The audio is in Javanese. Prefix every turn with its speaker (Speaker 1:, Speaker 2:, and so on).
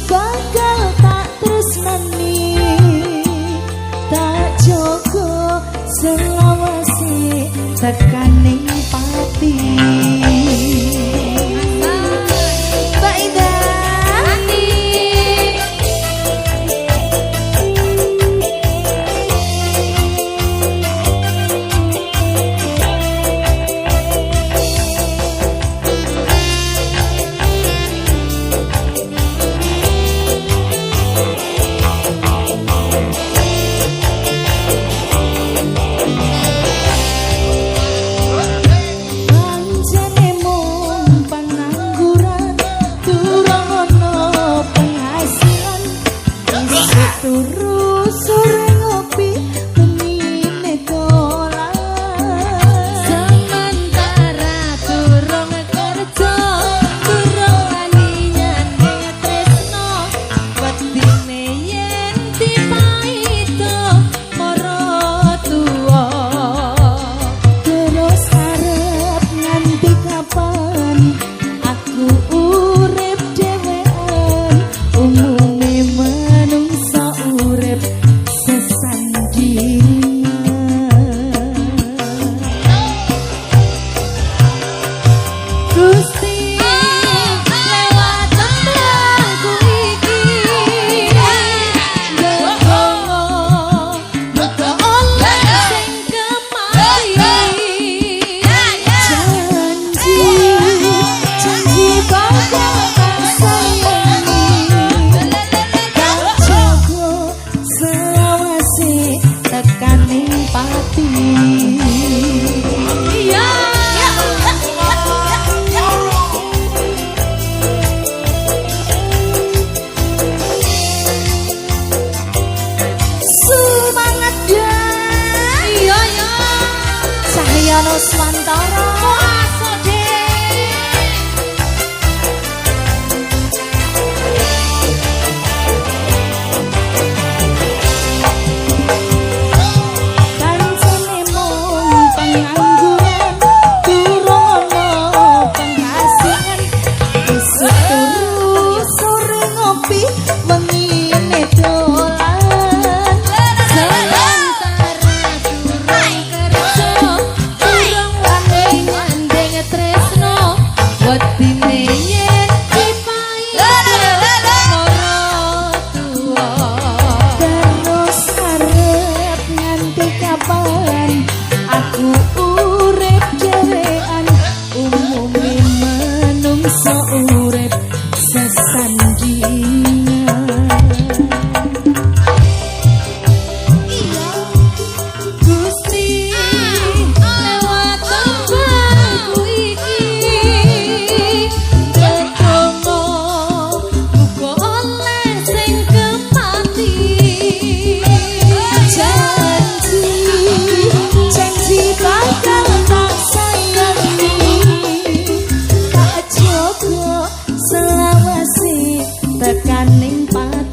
Speaker 1: bakal tak tresnani, tak jogo selawase tekaning pati. Mbak Ida
Speaker 2: Andi.
Speaker 1: Pancene mung pengangguran, durung ono penghasilan, isuk turu sore ngopi, bengine dolan.
Speaker 2: Sementara durung kerja, durung wani nyanding tresno, wedine yen dipaido mara tuwa.
Speaker 1: Terus arep nganti kapan aku urip dhewean, umume manungsa urip sesandingan.
Speaker 2: Gusti lewat tembangku iki ndonga muga oleh sing kemati.
Speaker 1: Janji, janji bakal tak sayangi, tak jogo selawase tekaning pati.
Speaker 2: Iya.
Speaker 1: Semangat ya.
Speaker 2: Iya ya.
Speaker 1: Cahyono Swantara.
Speaker 2: Masuk deh.
Speaker 1: Kancane mung pengangguran, durung ono penghasilan, isuk turu sore ngopi, wengine dolan.
Speaker 2: Sementara durung kerja, durung wani nyanding tresno, wedine yen dipaido mara tuwa.
Speaker 1: Terus arep nganti kapan aku urip dhewean, umume manungsa urip sesandingan.
Speaker 2: Gusti lewat tembangku iki ndonga muga oleh sing kemati.
Speaker 1: Janji, janji bakal tak sayangi, tak jogo selawase tekaning pati.